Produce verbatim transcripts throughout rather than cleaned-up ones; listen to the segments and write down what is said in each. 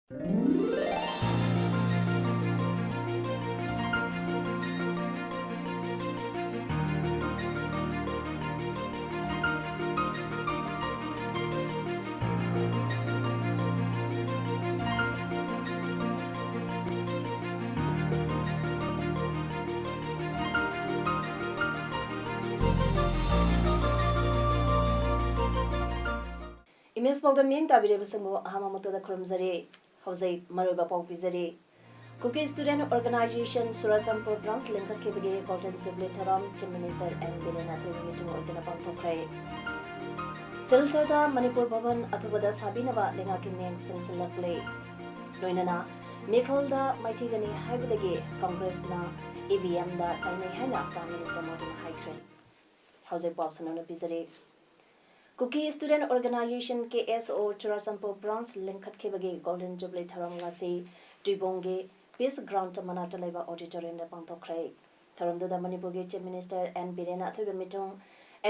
Image ꯄꯥꯎꯗꯝ ꯃꯤꯠꯌꯦꯡ ꯇꯥꯕꯤꯔꯤꯕꯁꯤꯡꯕꯨ ꯑꯍꯥꯟꯕ ꯃꯛꯇꯗ ꯈꯨꯔꯨꯝꯖꯔꯤ꯫ ꯍꯧꯖꯤꯛ ꯃꯔꯨꯑꯣꯏꯕ ꯄꯥꯎ ꯄꯤꯖꯔꯤ꯫ Kuki Student Organisation Churachandpur branch ꯂꯤꯡꯈꯠꯈꯤꯕꯒꯤ Golden Jubilee ꯊꯧꯔꯝ Chief Minister ꯑꯦꯟ ꯕꯤꯔꯦꯟꯅ ꯑꯊꯣꯏꯕ ꯃꯤꯇꯤꯡ ꯑꯣꯏꯗꯨꯅ ꯄꯥꯡꯊꯣꯛꯈ꯭ꯔꯦ꯫ ꯁꯤꯜꯆꯔꯗ ꯃꯅꯤꯄꯨꯔ ꯚꯕꯟ ꯑꯊꯨꯕꯗ ꯁꯥꯕꯤꯅꯕ ꯂꯩꯉꯥꯛꯀꯤ ꯃꯤꯠꯌꯦꯡ ꯆꯪꯁꯤꯜꯂꯛꯂꯦ꯫ ꯂꯣꯏꯅꯅ ꯃꯤꯈꯜꯗ ꯃꯥꯏꯊꯤꯒꯅꯤ ꯍꯥꯏꯕꯗꯒꯤ ꯀꯪꯒ꯭ꯔꯦꯁꯅ ꯏ ꯚꯤ ꯑꯦꯝꯗ ꯇꯥꯏꯅꯩ ꯍꯥꯏꯅ Prime Minister ꯃꯣꯗꯤꯅ ꯍꯥꯏꯈ꯭ꯔꯦ꯫ ꯍꯧꯖꯤꯛ ꯄꯥꯎ ꯁꯟꯗꯣꯛꯅ ꯄꯤꯖꯔꯤ꯫ Kuki Student Organisation, ꯀꯦ ꯑꯦꯁ ꯑꯣ, ꯆꯨꯔꯆꯥꯟꯄꯨꯔ branch ꯂꯤꯡꯈꯠꯈꯤꯕꯒꯤ Golden Jubilee ꯊꯧꯔꯝ ꯉꯁꯤ ꯇꯨꯏꯕꯣꯡꯒꯤ Peace Ground ꯃꯅꯥꯛꯇ ꯂꯩꯕ auditoriumꯗ ꯄꯥꯡꯊꯣꯛꯈ꯭ꯔꯦ꯫ ꯊꯧꯔꯝꯗꯨꯗ ꯃꯅꯤꯄꯨꯔꯒꯤ Chief Minister ꯑꯦꯟ ꯕꯤꯔꯦꯟꯅ ꯑꯊꯣꯏꯕ ꯃꯤꯇꯨꯡ,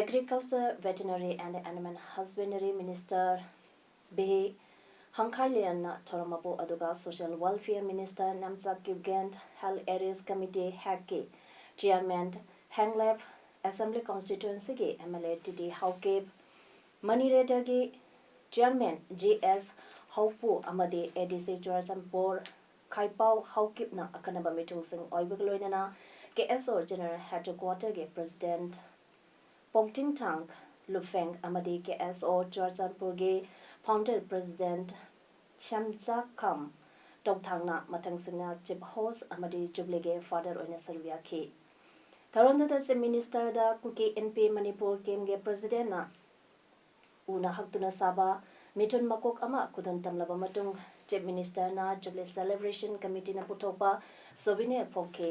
Agriculture, Veterinary and Animal Husbandry Minister ꯚꯦ ꯍꯪꯈꯥꯏꯂꯦꯟꯅ ꯊꯧꯔꯝ ꯃꯄꯨ ꯑꯗꯨꯒ Social Welfare Minister Nemcha Kipgen, Health Areas Committee ꯍꯦꯛꯀꯤ Chairman ꯍꯦꯡꯂꯦꯞ Assembly Constituencyꯒꯤ M L A T T Haokip, ꯃꯅꯤꯔꯦꯗꯥꯒꯤ Chairman ꯖꯤ ꯑꯦꯁ ꯍꯥꯎꯄꯨ ꯑꯃꯗꯤ ꯑꯦ ꯗꯤ ꯁꯤ ꯆꯨꯔꯆꯥꯟꯄꯨꯔ ꯈꯥꯏꯄꯥꯎ ꯍꯥꯎꯀꯤꯞꯅ ꯑꯈꯟꯅꯕ ꯃꯤꯊꯨꯡꯁꯤꯡ ꯑꯣꯏꯕꯒ ꯂꯣꯏꯅꯅ ꯀꯦ ꯑꯦꯁ ꯑꯣ General Headquarterꯒꯤ President ꯄꯣꯡꯇꯤꯡꯊꯥꯡ ꯂꯨꯐꯦꯡ ꯑꯃꯗꯤ ꯀꯦ ꯑꯦꯁ ꯑꯣ ꯆꯨꯔꯆꯥꯟꯄꯨꯔꯒꯤ Founder President ꯁ꯭ꯌꯥꯝꯆꯥꯈꯥꯝ ꯇꯣꯛꯊꯥꯡꯅ ꯃꯊꯪꯁꯤꯡꯅ Chief Host ꯑꯃꯗꯤ Jubileeꯒꯤ Father ꯑꯣꯏꯅ ꯁꯔꯨꯛ ꯌꯥꯈꯤ꯫ ꯊꯧꯔꯝꯗꯨꯗ Chief Ministerꯗ ꯀꯨꯀꯤ ꯏꯟꯄꯤ ꯃꯅꯤꯄꯨꯔ ꯀꯦꯝꯒꯤ Presidentꯅ ꯎꯅ ꯍꯛꯇꯨꯅ ꯁꯥꯕ ꯃꯤꯊꯨꯟ ꯃꯀꯣꯛ ꯑꯃ ꯈꯨꯗꯣꯜ ꯇꯝꯂꯕ ꯃꯇꯨꯡ Chief Ministerꯅ Jubilee Celebration Committeeꯅ ꯄꯨꯊꯣꯛꯄ Souvenir ꯐꯣꯡꯈꯤ꯫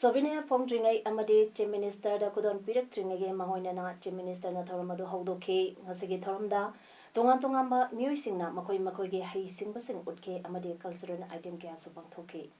Souvenir ꯐꯣꯡꯗ꯭ꯔꯤꯉꯩ ꯑꯃꯗꯤ Chief Ministerꯗ ꯈꯨꯗꯣꯜ ꯄꯤꯔꯛꯇ꯭ꯔꯤꯉꯩꯒꯤ ꯃꯥꯡꯑꯣꯏꯅꯅ Chief Ministerꯅ ꯊꯧꯔꯝ ꯑꯗꯨ ꯍꯧꯗꯣꯛꯈꯤ꯫ ꯉꯁꯤꯒꯤ ꯊꯧꯔꯝꯗ ꯇꯣꯉꯥꯟ ꯇꯣꯉꯥꯟꯕ ꯃꯤꯑꯣꯏꯁꯤꯡꯅ ꯃꯈꯣꯏ ꯃꯈꯣꯏꯒꯤ ꯍꯩꯁꯤꯡꯕꯁꯤꯡ ꯎꯠꯈꯤ ꯑꯃꯗꯤ cultural item ꯀꯌꯥꯁꯨ ꯄꯥꯡꯊꯣꯛꯈꯤ꯫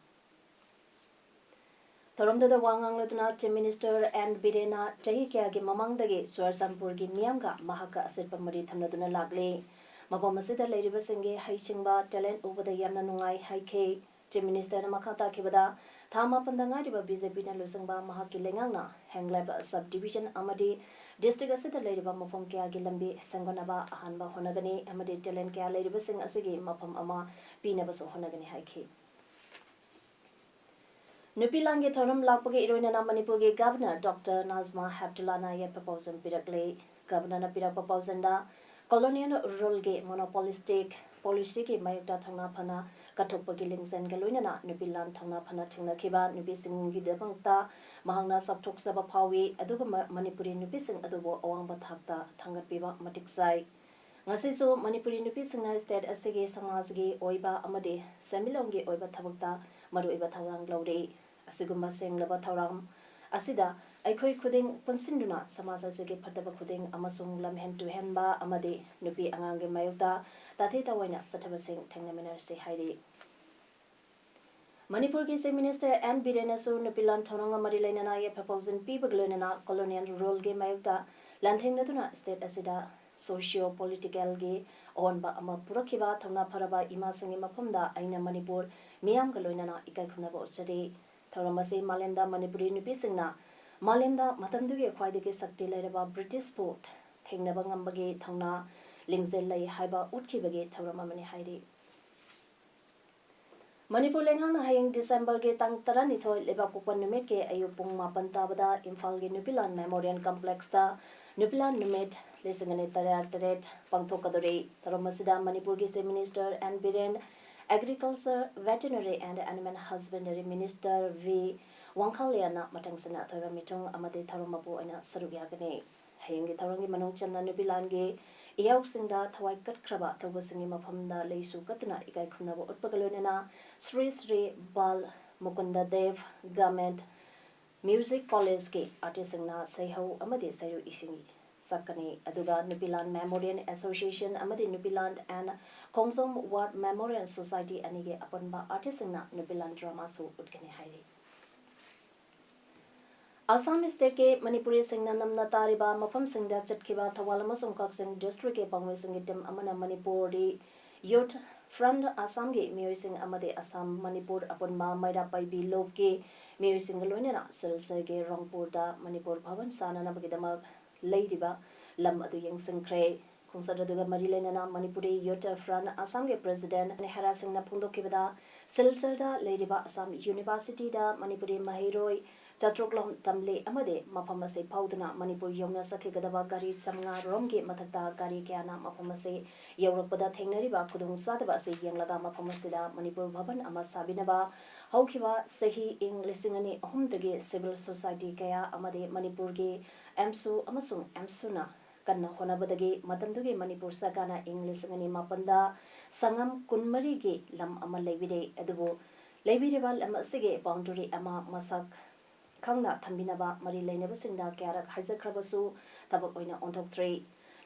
ꯊꯧꯔꯝꯗꯨꯗ ꯋꯥ ꯉꯥꯡꯂꯗꯨꯅ Chief Minister ꯑꯦꯟ ꯕꯤꯔꯦꯟꯅ ꯆꯍꯤ ꯀꯌꯥꯒꯤ ꯃꯃꯥꯡꯗꯒꯤ ꯆꯨꯔꯆꯥꯟꯄꯨꯔꯒꯤ ꯃꯤꯌꯥꯝꯒ ꯃꯍꯥꯛꯀ ꯑꯆꯦꯠꯄ ꯃꯔꯤ ꯊꯝꯅꯗꯨꯅ ꯂꯥꯛꯂꯤ꯫ ꯃꯐꯝ ꯑꯁꯤꯗ ꯂꯩꯔꯤꯕꯁꯤꯡꯒꯤ ꯍꯩꯁꯤꯡꯕ talent ꯎꯕꯗ ꯌꯥꯝꯅ ꯅꯨꯡꯉꯥꯏ ꯍꯥꯏꯈꯤ꯫ Chief Minister ꯅ ꯃꯈꯥ ꯇꯥꯈꯤꯕꯗ, ꯊꯥ ꯃꯥꯄꯟꯗ ꯉꯥꯏꯔꯤꯕ BJP ꯅ ꯂꯨꯆꯤꯡꯕ ꯃꯍꯥꯛꯀꯤ ꯂꯩꯉꯥꯛꯅ ꯍꯦꯡꯂꯦꯞ sub division ꯑꯃꯗꯤ district ꯑꯁꯤꯗ ꯂꯩꯔꯤꯕ ꯃꯐꯝ ꯀꯌꯥꯒꯤ ꯂꯝꯕꯤ ꯁꯦꯝꯒꯠꯅꯕ ꯑꯍꯥꯟꯕ ꯍꯣꯠꯅꯒꯅꯤ ꯑꯃꯗꯤ talent ꯀꯌꯥ ꯂꯩꯔꯤꯕꯁꯤꯡ ꯑꯁꯤꯒꯤ ꯃꯐꯝ ꯑꯃ ꯄꯤꯅꯕꯁꯨ ꯍꯣꯠꯅꯒꯅꯤ ꯍꯥꯏꯈꯤ꯫ ꯅꯨꯄꯤ ꯂꯥꯟꯒꯤ ꯊꯧꯔꯝ ꯂꯥꯛꯄꯒꯤ ꯏꯔꯣꯏꯅꯅ ꯃꯅꯤꯄꯨꯔꯒꯤ Governor Doctor ꯅꯥꯖꯃꯥ ꯍꯦꯞꯇꯨꯂꯥꯅ ꯌꯥꯏꯐ ꯄꯥꯎꯖꯦꯜ ꯄꯤꯔꯛꯂꯤ꯫ Governor ꯅ ꯄꯤꯔꯛꯄ ꯄꯥꯎꯖꯦꯜꯗ, colonial rule ꯒꯤ monopolistic policy ꯒꯤ ꯃꯥꯌꯣꯛꯇ ꯊꯧꯅꯥ ꯐꯅ ꯀꯠꯊꯣꯛꯄꯒꯤ ꯂꯤꯡꯖꯦꯜꯒ ꯂꯣꯏꯅꯅ ꯅꯨꯄꯤ ꯂꯥꯟ ꯊꯧꯅꯥ ꯐꯅ ꯊꯦꯡꯅꯈꯤꯕ ꯅꯨꯄꯤꯁꯤꯡꯒꯤꯗꯃꯛꯇ ꯃꯍꯥꯛꯅ ꯆꯥꯎꯊꯣꯛꯆꯕ ꯐꯥꯎꯏ꯫ ꯑꯗꯨꯒꯨꯝꯕ ꯃꯅꯤꯄꯨꯔꯤ ꯅꯨꯄꯤꯁꯤꯡ ꯑꯗꯨꯕꯨ ꯑꯋꯥꯡꯕ ꯊꯥꯛꯇ ꯊꯥꯡꯒꯠꯄꯤꯕ ꯃꯇꯤꯛ ꯆꯥꯏ꯫ ꯉꯁꯤꯁꯨ ꯃꯅꯤꯄꯨꯔꯤ ꯅꯨꯄꯤꯁꯤꯡꯅ state ꯑꯁꯤꯒꯤ ꯁꯃꯥꯖꯒꯤ ꯑꯣꯏꯕ ꯑꯃꯗꯤ ꯁꯦꯟꯃꯤꯠꯂꯣꯟꯒꯤ ꯑꯣꯏꯕ ꯊꯕꯛꯇ ꯃꯔꯨꯑꯣꯏꯕ ꯊꯧꯗꯥꯡ ꯂꯧꯔꯤ꯫ ꯑꯁꯤꯒꯨꯝꯕ ꯁꯦꯡꯂꯕ ꯊꯧꯔꯝ ꯑꯁꯤꯗ ꯑꯩꯈꯣꯏ ꯈꯨꯗꯤꯡ ꯄꯨꯟꯁꯤꯟꯗꯨꯅ ꯁꯃꯥꯖ ꯑꯁꯤꯒꯤ ꯐꯠꯇꯕ ꯈꯨꯗꯤꯡ ꯑꯃꯁꯨꯡ ꯂꯝꯍꯦꯟ ꯇꯨꯍꯦꯟꯕ ꯑꯃꯗꯤ ꯅꯨꯄꯤ ꯑꯉꯥꯡꯒꯤ ꯃꯥꯌꯣꯛꯇ ꯇꯥꯊꯤ ꯇꯥꯑꯣꯏꯅ ꯆꯠꯊꯕꯁꯤꯡ ꯊꯦꯡꯅꯃꯤꯟꯅꯔꯁꯤ ꯍꯥꯏꯔꯤ꯫ ꯃꯅꯤꯄꯨꯔꯒꯤ Chief Minister ꯑꯦꯟ ꯕꯤꯔꯦꯟꯅꯁꯨ ꯅꯨꯄꯤ ꯂꯥꯟ ꯊꯧꯔꯝꯒ ꯃꯔꯤ ꯂꯩꯅꯅ ꯌꯥꯏꯐ ꯄꯥꯎꯖꯦꯜ ꯄꯤꯕꯒ ꯂꯣꯏꯅꯅ colonial rule ꯒꯤ ꯃꯥꯌꯣꯛꯇ ꯂꯥꯟꯊꯦꯡꯅꯗꯨꯅ state ꯑꯁꯤꯗ socio political ꯒꯤ ꯑꯑꯣꯟꯕ ꯑꯃ ꯄꯨꯔꯛꯈꯤꯕ ꯊꯧꯅꯥ ꯐꯔꯕ ꯏꯃꯥꯁꯤꯡꯒꯤ ꯃꯐꯝꯗ ꯑꯩꯅ ꯃꯅꯤꯄꯨꯔ ꯃꯤꯌꯥꯝꯒ ꯂꯣꯏꯅꯅ ꯏꯀꯥꯏ ꯈꯨꯝꯅꯕ ꯎꯠꯆꯔꯤ꯫ ꯊꯧꯔꯝ ꯑꯁꯤ ꯃꯥꯂꯦꯝꯗ ꯃꯅꯤꯄꯨꯔꯤ ꯅꯨꯄꯤꯁꯤꯡꯅ ꯃꯥꯂꯦꯝꯗ ꯃꯇꯝꯗꯨꯒꯤ ꯈ꯭ꯋꯥꯏꯗꯒꯤ ꯁꯛꯇꯤ ꯂꯩꯔꯕ British ꯄꯨ ꯊꯦꯡꯅꯕ ꯉꯝꯕꯒꯤ ꯊꯧꯅꯥ ꯂꯤꯡꯖꯦꯜ ꯂꯩ ꯍꯥꯏꯕ ꯎꯠꯈꯤꯕꯒꯤ ꯊꯧꯔꯝ ꯑꯃꯅꯤ ꯍꯥꯏꯔꯤ꯫ ꯃꯅꯤꯄꯨꯔ ꯂꯩꯉꯥꯛꯅ ꯍꯌꯦꯡ December ꯒꯤ ꯇꯥꯡ ꯇꯔꯥꯅꯤꯊꯣꯏ ꯂꯩꯕꯥꯛꯄꯣꯛꯄ ꯅꯨꯃꯤꯠꯀꯤ ꯑꯌꯨꯛ ꯄꯨꯡ ꯃꯥꯄꯟ ꯇꯥꯕꯗ ꯏꯝꯐꯥꯜꯒꯤ ꯅꯨꯄꯤꯂꯥꯟ Memorial Complex ꯇ ꯅꯨꯄꯤꯂꯥꯟ ꯅꯨꯃꯤꯠ ꯂꯤꯁꯤꯡ ꯑꯅꯤ ꯇꯔꯥꯇꯔꯦꯠ ꯄꯥꯡꯊꯣꯛꯀꯗꯧꯔꯤ꯫ ꯊꯧꯔꯝ ꯑꯁꯤꯗ ꯃꯅꯤꯄꯨꯔꯒꯤ Chief Minister N Biren, Agriculture, Veterinary and Animal Husbandry Minister V ꯋꯥꯡꯈꯥꯂꯤꯌꯥꯅ ꯃꯊꯪꯁꯤꯠꯅ ꯑꯊꯣꯏꯕ ꯃꯤꯊꯨꯡ ꯑꯃꯗꯤ ꯊꯧꯔꯝ ꯃꯄꯨ ꯑꯣꯏꯅ ꯁꯔꯨꯛ ꯌꯥꯒꯅꯤ꯫ ꯍꯌꯦꯡꯒꯤ ꯊꯧꯔꯝꯒꯤ ꯃꯅꯨꯡ ꯆꯟꯅ ꯅꯨꯄꯤꯂꯥꯟꯒꯤ ꯏꯌꯥꯎꯁꯤꯡꯗ ꯊꯋꯥꯏ ꯀꯠꯈ꯭ꯔꯕ ꯑꯊꯧꯕꯁꯤꯡꯒꯤ ꯃꯐꯝꯗ ꯂꯩꯁꯨ ꯀꯠꯇꯨꯅ ꯏꯀꯥꯏ ꯈꯨꯝꯅꯕ ꯎꯠꯄꯒ ꯂꯣꯏꯅꯅ ꯁ꯭ꯔꯤ ꯁ꯭ꯔꯤ ꯕꯥꯜ ꯃꯨꯀꯨꯟꯗ ꯗꯦꯕ Government Music College ꯀꯤ artist ꯁꯤꯡꯅ ꯁꯩꯍꯧ ꯑꯃꯗꯤ ꯁꯩꯔꯨ ꯏꯁꯩ ꯁꯛꯀꯅꯤ꯫ ꯑꯗꯨꯒ ꯅꯨꯄꯤꯂꯥꯟ Memorial Association ꯑꯃꯗꯤ ꯅꯨꯄꯤꯂꯥꯟ and Khongjom War Memorial Society ꯑꯅꯤꯒꯤ ꯑꯄꯨꯟꯕ artist ꯁꯤꯡꯅ ꯅꯨꯄꯤꯂꯥꯟ drama ꯁꯨ ꯎꯠꯀꯅꯤ ꯍꯥꯏꯔꯤ꯫ ꯑꯁꯥꯝ ꯁ꯭ꯇꯦꯠꯀꯤ ꯃꯅꯤꯄꯨꯔꯤꯁꯤꯡꯅ ꯅꯝꯅ ꯇꯥꯔꯤꯕ ꯃꯐꯝꯁꯤꯡꯗ ꯆꯠꯈꯤꯕ ꯊꯧꯕꯥꯜ ꯑꯃꯁꯨꯡ ꯀꯛꯆꯤꯡ ꯗꯤꯁꯇ꯭ꯔꯤꯛꯀꯤ ꯄꯥꯎꯃꯤꯁꯤꯡꯒꯤ ꯇꯤꯝ ꯑꯃꯅ ꯃꯅꯤꯄꯨꯔꯗꯤ ꯌꯨꯊ ꯐ꯭ꯔꯟꯠ ꯑꯁꯥꯝꯒꯤ ꯃꯤꯑꯣꯏꯁꯤꯡ ꯑꯃꯗꯤ ꯑꯁꯥꯝ ꯃꯅꯤꯄꯨꯔ ꯑꯄꯨꯟꯕ ꯃꯩꯔꯥ ꯄꯥꯏꯕꯤ ꯂꯨꯞꯀꯤ ꯃꯤꯑꯣꯏꯁꯤꯡꯒ ꯂꯣꯏꯅꯅ ꯁꯤꯜꯆꯔꯒꯤ ꯔꯣꯡꯄꯨꯔꯗ ꯃꯅꯤꯄꯨꯔ ꯚꯕꯟ ꯁꯥꯅꯅꯕꯒꯤꯗꯃꯛ ꯂꯩꯔꯤꯕ ꯂꯝ ꯑꯗꯨ ꯌꯦꯡꯁꯤꯟꯈ꯭ꯔꯦ꯫ ꯈꯣꯡꯆꯠ ꯑꯗꯨꯒ ꯃꯔꯤ ꯂꯩꯅꯅ ꯃꯅꯤꯄꯨꯔꯤ ꯌꯨꯊ ꯐ꯭ꯔꯟꯠ ꯑꯁꯥꯝꯒꯤ ꯄ꯭ꯔꯦꯁꯤꯗꯦꯟꯠ ꯅꯦꯍꯔꯥ ꯁꯤꯡꯅ ꯐꯣꯡꯗꯣꯛꯈꯤꯕꯗ, ꯁꯤꯜꯆꯔꯗ ꯂꯩꯔꯤꯕ ꯑꯁꯥꯝ ꯌꯨꯅꯤꯚꯔꯁꯤꯇꯤꯗ ꯃꯅꯤꯄꯨꯔꯤ ꯃꯍꯩꯔꯣꯏ ꯆꯥꯇ꯭ꯔꯨꯛꯂꯣꯝ ꯇꯝꯂꯤ ꯑꯃꯗꯤ ꯃꯐꯝ ꯑꯁꯤ ꯐꯥꯎꯗꯨꯅ ꯃꯅꯤꯄꯨꯔ ꯌꯧꯅ ꯆꯠꯈꯤꯒꯗꯕ ꯒꯥꯔꯤ ꯆꯥꯝꯃꯉꯥ ꯔꯣꯝꯒꯤ ꯃꯊꯛꯇ ꯒꯥꯔꯤ ꯀꯌꯥꯅ ꯃꯐꯝ ꯑꯁꯤ ꯌꯧꯔꯛꯄꯗ ꯊꯦꯡꯅꯔꯤꯕ ꯈꯨꯗꯣꯡꯆꯥꯗꯕ ꯑꯁꯤ ꯌꯦꯡꯂꯒ ꯃꯐꯝ ꯑꯁꯤꯗ ꯃꯅꯤꯄꯨꯔ ꯚꯕꯟ ꯑꯃ ꯁꯥꯕꯤꯅꯕ ꯍꯧꯈꯤꯕ ꯆꯍꯤ ꯏꯪ ꯂꯤꯁꯤꯡ ꯑꯅꯤ ꯑꯍꯨꯝꯗꯒꯤ ꯁꯤꯚꯤꯜ ꯁꯣꯁꯥꯏꯇꯤ ꯀꯌꯥ ꯑꯃꯗꯤ ꯃꯅꯤꯄꯨꯔꯒꯤ ꯑꯦꯝꯁꯨ ꯑꯃꯁꯨꯡ ꯑꯦꯝꯁꯨꯅ ꯀꯟꯅ ꯍꯣꯠꯅꯕꯗꯒꯤ ꯃꯇꯝꯗꯨꯒꯤ ꯃꯅꯤꯄꯨꯔ ꯁꯔꯀꯥꯔꯅ ꯏꯪ ꯂꯤꯁꯤꯡ ꯑꯅꯤ ꯃꯥꯄꯟꯗ ꯁꯪꯉꯝ ꯀꯨꯟꯃꯔꯤꯒꯤ ꯂꯝ ꯑꯃ ꯂꯩꯕꯤꯔꯦ꯫ ꯑꯗꯨꯕꯨ ꯂꯩꯕꯤꯔꯤꯕ ꯂꯝ ꯑꯁꯤꯒꯤ ꯕꯥꯎꯟꯗꯔꯤ ꯑꯃ ꯃꯁꯛ ꯈꯪꯅ ꯊꯝꯕꯤꯅꯕ ꯃꯔꯤ ꯂꯩꯅꯕꯁꯤꯡꯗ ꯀꯌꯥꯔꯛ ꯍꯥꯏꯖꯈ꯭ꯔꯕꯁꯨ ꯊꯕꯛ ꯑꯣꯏꯅ ꯑꯣꯟꯊꯣꯛꯇ꯭ꯔꯤ꯫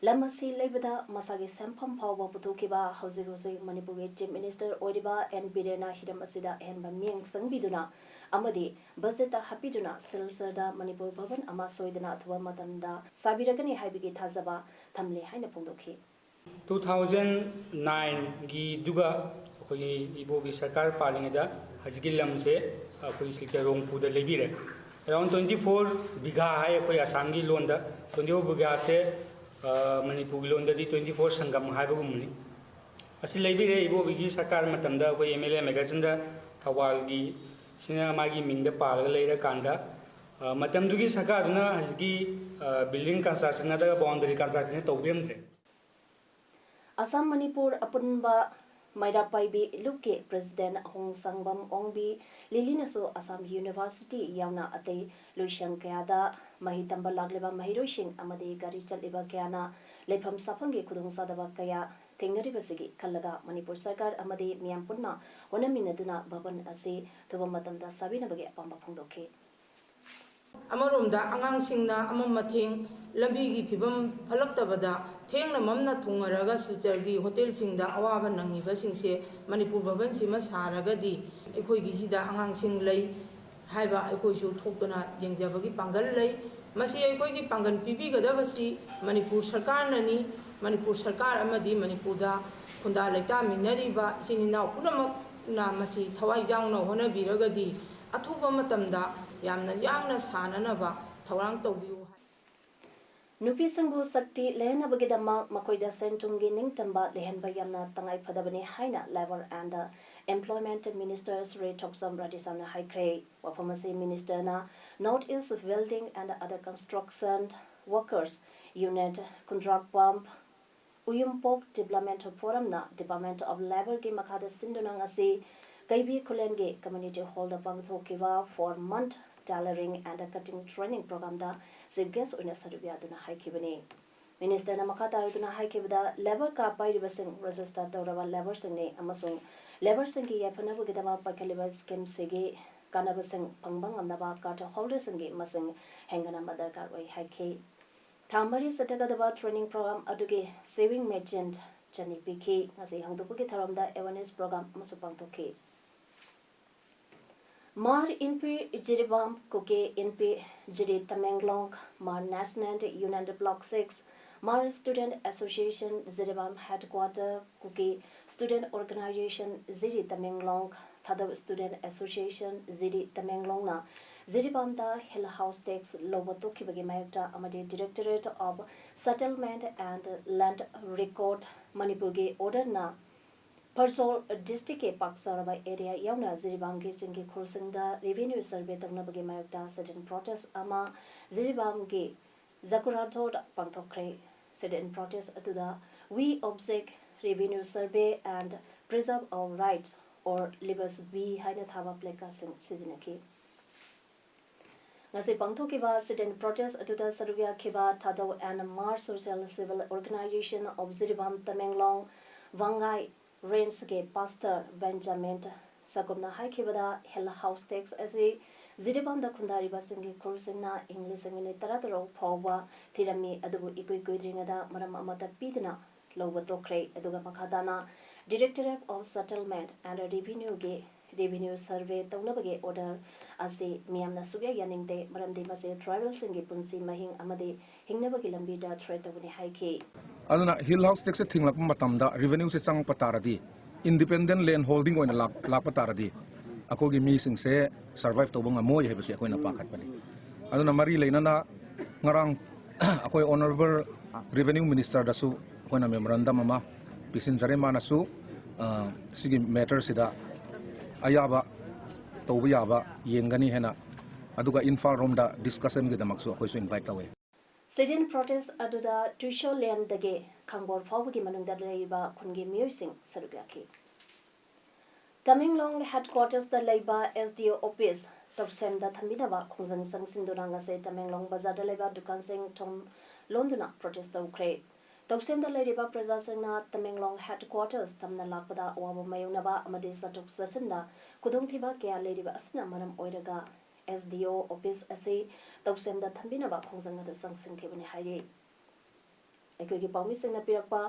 ꯂꯝ ꯑꯁꯤ ꯂꯩꯕꯗ ꯃꯁꯥꯒꯤ ꯁꯦꯟꯐꯝ ꯐꯥꯎꯕ ꯄꯨꯊꯣꯛꯈꯤꯕ ꯍꯧꯖꯤꯛ ꯍꯧꯖꯤꯛ ꯃꯅꯤꯄꯨꯔꯒꯤ ꯆꯤꯐ ꯃꯤꯅꯤꯁꯇꯔ ꯑꯣꯏꯔꯤꯕ ꯑꯦꯟ ꯕꯤꯔꯦꯟꯅ ꯍꯤꯔꯝ ꯑꯁꯤꯗ ꯑꯍꯦꯟꯕ ꯃꯤꯠꯌꯦꯡ ꯆꯪꯕꯤꯗꯨꯅ ꯑꯃꯗꯤ ꯕꯖꯦꯠꯇ ꯍꯥꯞꯄꯤꯗꯨꯅ ꯁꯤꯜꯆꯔꯗ ꯃꯅꯤꯄꯨꯔ ꯚꯕꯟ ꯑꯃ ꯁꯣꯏꯗꯅ ꯑꯊꯨꯕ ꯃꯇꯝꯗ ꯁꯥꯕꯤꯔꯒꯅꯤ ꯍꯥꯏꯕꯒꯤ ꯊꯥꯖꯕ ꯊꯝꯂꯤ ꯍꯥꯏꯅ ꯐꯣꯡꯗꯣꯛꯈꯤ꯫ ꯇꯨ ꯊꯥꯎꯖꯟ ꯅꯥꯏꯟꯒꯤꯗꯨꯒ ꯑꯩꯈꯣꯏꯒꯤ ꯏꯕꯣꯒꯤ ꯁꯔꯀꯥꯔ ꯄꯥꯜꯂꯤꯉꯩꯗ ꯍꯧꯖꯤꯛꯀꯤ ꯂꯝꯁꯦ ꯑꯩꯈꯣꯏꯒꯤ ꯁꯤꯜꯆꯔ ꯔꯣꯡꯄꯨꯔꯗ ꯂꯩꯕꯤꯔꯦ꯫ Around twenty four ꯕꯤꯘꯥ ꯍꯥꯏ ꯑꯩꯈꯣꯏ ꯑꯁꯥꯝꯒꯤ ꯂꯣꯟꯗ꯫ Twenty four ꯕꯤꯘꯥꯁꯦ ꯃꯅꯤꯄꯨꯔꯒꯤ ꯂꯣꯟꯗꯗꯤ twenty four ꯁꯪꯒꯝ ꯍꯥꯏꯕꯒꯨꯝꯕꯅꯤ꯫ ꯑꯁꯤ ꯂꯩꯕꯤꯔꯦ꯫ ꯏꯕꯣꯕꯤꯒꯤ ꯁꯔꯀꯥꯔ ꯃꯇꯝꯗ ꯑꯩꯈꯣꯏ ꯑꯦꯝ ꯑꯦꯜ ꯑꯦ ꯃꯦꯘꯆꯟꯗ꯭ꯔ ꯊꯧꯕꯥꯜꯒꯤ ꯁꯤꯅ ꯃꯥꯒꯤ ꯃꯤꯡꯗ ꯄꯥꯜꯂꯒ ꯂꯩꯔꯀꯥꯟꯗ, ꯃꯇꯝꯗꯨꯒꯤ ꯁꯔꯀꯥꯔꯗꯨꯅ ꯍꯧꯖꯤꯛꯀꯤ building construction ꯅꯠꯇ꯭ꯔꯒ boundary construction ꯇꯧꯕꯤꯔꯝꯗ꯭ꯔꯦ꯫ ꯑꯁꯥꯝ ꯃꯅꯤꯄꯨꯔ ꯑꯄꯨꯟꯕ ꯃꯩꯔꯥ ꯄꯥꯏꯕꯤ ꯂꯨꯞꯀꯤ ꯄ꯭ꯔꯦꯁꯤꯗꯦꯟꯠ ꯑꯍꯣꯡꯁꯥꯡꯕꯝ ꯑꯣꯡꯕꯤ ꯂꯤꯂꯤꯅꯁꯨ ꯑꯁꯥꯝ ꯌꯨꯅꯤꯚꯔꯁꯤꯇꯤ ꯌꯥꯎꯅ ꯑꯇꯩ ꯂꯣꯏꯁꯪ ꯀꯌꯥꯗ ꯃꯍꯩ ꯇꯝꯕ ꯂꯥꯛꯂꯤꯕ ꯃꯍꯩꯔꯣꯏꯁꯤꯡ ꯑꯃꯗꯤ ꯒꯥꯔꯤ ꯆꯠꯂꯤꯕ ꯀꯌꯥꯅ ꯂꯩꯐꯝ ꯆꯥꯐꯝꯒꯤ ꯈꯨꯗꯣꯡꯆꯥꯗꯕ ꯀꯌꯥ ꯊꯦꯡꯅꯔꯤꯕꯁꯤꯒꯤ ꯈꯜꯂꯒ ꯃꯅꯤꯄꯨꯔ ꯁꯔꯀꯥꯔ ꯑꯃꯗꯤ ꯃꯤꯌꯥꯝ ꯄꯨꯟꯅ ꯍꯣꯠꯅꯃꯤꯟꯅꯗꯨꯅ ꯚꯕꯟ ꯑꯁꯤ ꯑꯊꯨꯕ ꯃꯇꯝꯗ ꯁꯥꯕꯤꯅꯕꯒꯤ ꯑꯄꯥꯝꯕ ꯐꯣꯡꯗꯣꯛꯈꯤ꯫ ꯑꯃꯔꯣꯝꯗ ꯑꯉꯥꯡꯁꯤꯡꯅ ꯑꯃꯝ ꯑꯊꯦꯡ ꯂꯝꯕꯤꯒꯤ ꯐꯤꯕꯝ ꯐꯠꯂꯛꯇꯕꯗ ꯊꯦꯡꯅ ꯃꯝꯅ ꯊꯨꯡꯉꯔꯒ ꯁꯤꯜꯆꯔꯒꯤ ꯍꯣꯇꯦꯜꯁꯤꯡꯗ ꯑꯋꯥꯕ ꯅꯪꯉꯤꯕꯁꯤꯡꯁꯦ ꯃꯅꯤꯄꯨꯔ ꯚꯕꯟꯁꯤꯃ ꯁꯥꯔꯒꯗꯤ ꯑꯩꯈꯣꯏꯒꯤꯁꯤꯗ ꯑꯉꯥꯡꯁꯤꯡ ꯂꯩ꯫ ꯍꯥꯏꯕ ꯑꯩꯈꯣꯏꯁꯨ ꯊꯣꯛꯇꯨꯅ ꯌꯦꯡꯖꯕꯒꯤ ꯄꯥꯡꯒꯜ ꯂꯩ꯫ ꯃꯁꯤ ꯑꯩꯈꯣꯏꯒꯤ ꯄꯥꯡꯒꯜ ꯄꯤꯕꯤꯒꯗꯕꯁꯤ ꯃꯅꯤꯄꯨꯔ ꯁꯔꯀꯥꯔꯅꯅꯤ꯫ ꯃꯅꯤꯄꯨꯔ ꯁꯔꯀꯥꯔ ꯑꯃꯗꯤ ꯃꯅꯤꯄꯨꯔꯗ ꯈꯨꯟꯗꯥ ꯂꯩꯇꯥꯃꯤꯟꯅꯔꯤꯕ ꯏꯆꯤꯟ ꯏꯅꯥꯎ ꯄꯨꯝꯅꯃꯛꯅ ꯃꯁꯤ ꯊꯋꯥꯏ ꯌꯥꯎꯅ ꯍꯣꯠꯅꯕꯤꯔꯒꯗꯤ ꯑꯊꯨꯕ ꯃꯇꯝꯗ ꯌꯥꯝꯅ ꯌꯥꯡꯅ ꯁꯥꯅꯅꯕ ꯊꯧꯔꯥꯡ ꯇꯧꯕꯤꯌꯨ ꯍꯥꯏ꯫ ꯅꯨꯄꯤꯁꯤꯡꯕꯨ ꯁꯛꯇꯤ ꯂꯩꯍꯟꯅꯕꯒꯤꯗꯃꯛ ꯃꯈꯣꯏꯗ ꯁꯦꯟ ꯊꯨꯝꯒꯤ ꯅꯤꯡꯇꯝꯕ ꯂꯩꯍꯟꯕ ꯌꯥꯝꯅ ꯇꯉꯥꯏ ꯐꯗꯕꯅꯤ ꯍꯥꯏꯅ Labour and Employment Minister Shri ꯊꯣꯛꯆꯣꯝ ꯔꯥꯙꯦꯁ꯭ꯌꯥꯝꯅ ꯍꯥꯏꯈ꯭ꯔꯦ꯫ ꯋꯥꯐꯝ ꯑꯁꯤ ꯃꯤꯅꯤꯁꯇꯔꯅ North East Building and Other Construction Workers Unit, Khundrakpam ꯎꯌꯨꯝꯄꯣꯛ Development Forumꯅ Department of Labourꯒꯤ ꯃꯈꯥꯗ ꯁꯤꯟꯗꯨꯅ ꯉꯁꯤ ꯀꯩꯕꯤ ꯈꯨꯂꯦꯟꯒꯤ Community Hallꯗ ꯄꯥꯡꯊꯣꯛꯈꯤꯕ four month Tailoring and Cutting Training Programꯗ Chief Guest ꯑꯣꯏꯅ ꯁꯔꯨꯛ ꯌꯥꯗꯨꯅ ꯍꯥꯏꯈꯤꯕꯅꯤ꯫ ꯃꯤꯅꯤꯁꯇꯔꯅ ꯃꯈꯥ ꯇꯥꯔꯗꯨꯅ ꯍꯥꯏꯈꯤꯕꯗ, Labour card ꯄꯥꯏꯔꯤꯕꯁꯤꯡ register ꯇꯧꯔꯕ labourꯁꯤꯡꯅꯤ ꯑꯃꯁꯨꯡ labourꯁꯤꯡꯒꯤ ꯌꯥꯏꯐꯅꯕꯒꯤꯗꯃꯛ ꯄꯥꯏꯈꯠꯂꯤꯕ schemeꯁꯤꯒꯤ ꯀꯥꯟꯅꯕꯁꯤꯡ ꯐꯪꯕ ꯉꯝꯅꯕ card holderꯁꯤꯡꯒꯤ ꯃꯁꯤꯡ ꯍꯦꯟꯒꯠꯍꯟꯕ ꯗꯔꯀꯥꯔ ꯑꯣꯏ ꯍꯥꯏꯈꯤ꯫ ꯊꯥ ꯃꯔꯤ ꯆꯠꯊꯒꯗꯕ training program ꯑꯗꯨꯒꯤ sewing machine ꯆꯅꯤ ꯄꯤꯈꯤ꯫ ꯉꯁꯤ ꯍꯧꯗꯣꯛꯄꯒꯤ ꯊꯧꯔꯝꯗ awareness program ꯑꯃꯁꯨ ꯄꯥꯡꯊꯣꯛꯈꯤ꯫ ꯃꯥꯔ ꯏꯟꯄꯤ ꯖꯤꯔꯤꯕꯥꯝ ꯀꯨꯀꯤ ꯏꯟꯄꯤ ꯖꯤꯔꯤ ꯇꯃꯦꯡꯂꯣꯡ, ꯃꯥꯔ National Union Block six, ꯃꯥꯔ Student Association ꯖꯤꯔꯤꯕꯥꯝ Headquarter, ꯀꯨꯀꯤ Student Organisation ꯖꯤꯔꯤ ꯇꯃꯦꯡꯂꯣꯡ, ꯊꯥꯗꯧ Student Association ꯖꯤꯔꯤ ꯇꯃꯦꯡꯂꯣꯡꯅ ꯖꯤꯔꯤꯕꯥꯝꯗ Hill House Tax ꯂꯧꯕ ꯇꯣꯛꯈꯤꯕꯒꯤ ꯃꯥꯌꯣꯛꯇ ꯑꯃꯗꯤ Directorate of Settlement and Land Record ꯃꯅꯤꯄꯨꯔꯒꯤ orderꯅ ꯐꯔꯁꯣꯜ districtꯀꯤ ꯄꯥꯛ ꯆꯥꯎꯔꯕ area ꯌꯥꯎꯅ ꯖꯤꯔꯤꯕꯥꯝꯒꯤ ꯆꯤꯡꯒꯤ ꯈꯨꯜꯁꯤꯡꯗ revenue survey ꯇꯧꯅꯕꯒꯤ ꯃꯥꯌꯣꯛꯇ sit-in protest ꯑꯃ ꯖꯤꯔꯤꯕꯥꯝꯒꯤ ꯖꯀꯨꯔꯥꯊꯣꯗ ꯄꯥꯡꯊꯣꯛꯈ꯭ꯔꯦ꯫ Sit-in protest ꯑꯗꯨꯗ We object revenue survey and preserve our right or Libas B ꯍꯥꯏꯅ ꯊꯥꯕ placardꯁꯤꯡ ꯁꯤꯖꯤꯟꯅꯈꯤ꯫ ꯉꯁꯤ ꯄꯥꯡꯊꯣꯛꯈꯤꯕ sit-in protest ꯑꯗꯨꯗ ꯁꯔꯨꯛ ꯌꯥꯈꯤꯕ Thadou and Hmar Social Civil Organisation of Jiribam Tamenglong, Vangai Rangeꯀꯤ Pastor Benjamin ꯁꯀꯨꯝꯅ ꯍꯥꯏꯈꯤꯕꯗ, Hill House Tax ꯑꯁꯤ ꯖꯤꯔꯤꯕꯥꯝꯗ ꯈꯨꯟꯗꯥꯔꯤꯕꯁꯤꯡꯒꯤ ꯈꯨꯜꯁꯤꯡꯅ ꯏꯪ ꯂꯤꯁꯤꯡ ꯑꯅꯤ ꯇꯔꯥꯇꯔꯨꯛ ꯐꯥꯎꯕ ꯊꯤꯔꯝꯃꯤ, ꯑꯗꯨꯕꯨ ꯏꯀꯨꯏ ꯀꯨꯏꯗ꯭ꯔꯤꯉꯩꯗ ꯃꯔꯝ ꯑꯃꯠꯇ ꯄꯤꯗꯅ ꯂꯧꯕ ꯇꯣꯛꯈ꯭ꯔꯦ꯫ ꯑꯗꯨꯒ ꯃꯈꯥ ꯇꯥꯅ Directorate of Settlement and Revenueꯒꯤ Revenue survey ꯇꯧꯅꯕꯒꯤ order ꯑꯁꯤ ꯃꯤꯌꯥꯝꯅ ꯁꯨꯛꯌꯥ ꯌꯥꯅꯤꯡꯗꯦ, ꯃꯔꯝꯗꯤ ꯃꯁꯤ tribalꯁꯤꯡꯒꯤ ꯄꯨꯟꯁꯤ ꯃꯍꯤꯡ ꯑꯃꯗꯤ ꯍꯤꯡꯅꯕꯒꯤ ꯂꯝꯕꯤꯗ threat ꯇꯧꯕꯅꯤ ꯍꯥꯏꯈꯤ꯫ ꯑꯗꯨꯅ Hill House Taxꯁꯦ ꯊꯤꯡꯂꯛꯄ ꯃꯇꯝꯗ revenueꯁꯦ ꯆꯪꯉꯛꯄ ꯇꯥꯔꯗꯤ, independent land holding ꯑꯣꯏꯅ ꯂꯥꯛ- ꯂꯥꯛꯄ ꯇꯥꯔꯗꯤ, ꯑꯩꯈꯣꯏꯒꯤ ꯃꯤꯁꯤꯡꯁꯦ survive ꯇꯧꯕ ꯉꯝꯃꯣꯏ ꯍꯥꯏꯕꯁꯤ ꯑꯩꯈꯣꯏꯅ ꯄꯥꯈꯠꯄꯅꯤ꯫ ꯑꯗꯨꯅ ꯃꯔꯤ ꯂꯩꯅꯅ ꯉꯔꯥꯡ ꯑꯩꯈꯣꯏ Honourable Revenue Ministerꯗꯁꯨ ꯑꯩꯈꯣꯏꯅ memorandum ꯑꯃ ꯄꯤꯁꯤꯟꯖꯔꯦ꯫ ꯃꯥꯅꯁꯨ ꯑ, ꯁꯤꯒꯤ matterꯁꯤꯗ ꯑꯌꯥꯕ ꯇꯧꯕ ꯌꯥꯕ ꯌꯦꯡꯒꯅꯤ ꯍꯥꯏꯅ, ꯑꯗꯨꯒ ꯏꯝꯐꯥꯜ ꯔꯣꯝꯗ discussionꯒꯤꯗꯃꯛꯁꯨ ꯑꯩꯈꯣꯏꯁꯨ invite ꯇꯧꯋꯦ꯫ Sit-in protest ꯑꯗꯨꯗ ꯇꯨꯏꯁꯣꯂꯦꯟꯗꯒꯤ ꯈꯥꯡꯕꯣꯔ ꯐꯥꯎꯕꯒꯤ ꯃꯅꯨꯡꯗ ꯂꯩꯔꯤꯕ ꯈꯨꯟꯒꯤ ꯃꯤꯑꯣꯏꯁꯤꯡ ꯁꯔꯨꯛ ꯌꯥꯈꯤ꯫ ꯇꯃꯦꯡꯂꯣꯡ headquartersꯇ ꯂꯩꯕ SDO office ꯇꯧꯁꯦꯝꯗ ꯊꯝꯕꯤꯅꯕ ꯈꯣꯡꯖꯪ ꯆꯪꯁꯤꯟꯗꯨꯅ ꯉꯁꯤ ꯇꯃꯦꯡꯂꯣꯡ ꯕꯖꯥꯔꯗ ꯂꯩꯕ ꯗꯨꯀꯥꯟꯁꯤꯡ ꯊꯣꯡ ꯂꯣꯟꯗꯨꯅ protest ꯇꯧꯈ꯭ꯔꯦ꯫ ꯇꯧꯁꯦꯝꯗ ꯂꯩꯔꯤꯕ ꯄ꯭ꯔꯖꯥꯁꯤꯡꯅ ꯇꯃꯦꯡꯂꯣꯡ headquarters ꯊꯝꯅ ꯂꯥꯛꯄꯗ ꯑꯋꯥꯕ ꯃꯥꯌꯣꯛꯅꯕ ꯑꯃꯗꯤ ꯆꯠꯊꯣꯛ ꯆꯠꯁꯤꯟꯗ ꯈꯨꯗꯣꯡꯊꯤꯕ ꯀꯌꯥ ꯂꯩꯔꯤꯕ ꯑꯁꯤꯅ ꯃꯔꯝ ꯑꯣꯏꯔꯒ SDO office ꯑꯁꯤ ꯇꯧꯁꯦꯝꯗ ꯊꯝꯕꯤꯅꯕ ꯈꯣꯡꯖꯪ ꯑꯗꯨ ꯆꯪꯁꯤꯟꯈꯤꯕꯅꯤ ꯍꯥꯏꯔꯤ꯫ ꯑꯩꯈꯣꯏꯒꯤ ꯄꯥꯎꯃꯤꯁꯤꯡꯅ ꯄꯤꯔꯛꯄ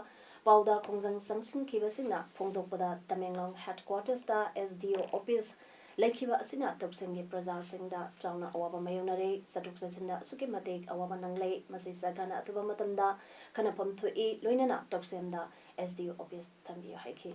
ꯄꯥꯎꯗ, ꯈꯣꯡꯖꯪ ꯆꯪꯁꯤꯟꯈꯤꯕꯁꯤꯡꯅ ꯐꯣꯡꯗꯣꯛꯄꯗ, ꯇꯃꯦꯡꯂꯣꯡ headquartersꯇ SDO office ꯂꯩꯈꯤꯕ ꯑꯁꯤꯅ ꯇꯧꯁꯦꯝꯒꯤ ꯄ꯭ꯔꯖꯥꯁꯤꯡꯗ ꯆꯥꯎꯅ ꯑꯋꯥꯕ ꯃꯥꯌꯣꯛꯅꯔꯦ꯫ ꯆꯠꯊꯣꯛ ꯆꯠꯁꯤꯟꯗ ꯑꯁꯨꯛꯀꯤ ꯃꯇꯤꯛ ꯑꯋꯥꯕ ꯅꯪꯂꯦ꯫ ꯃꯁꯤ ꯁꯔꯀꯥꯔꯅ ꯑꯊꯨꯕ ꯃꯇꯝꯗ ꯈꯟꯅꯐꯝ ꯊꯣꯛꯏ꯫ ꯂꯣꯏꯅꯅ ꯇꯧꯁꯦꯝꯗ SDO office ꯊꯝꯕꯤꯌꯨ ꯍꯥꯏꯈꯤ꯫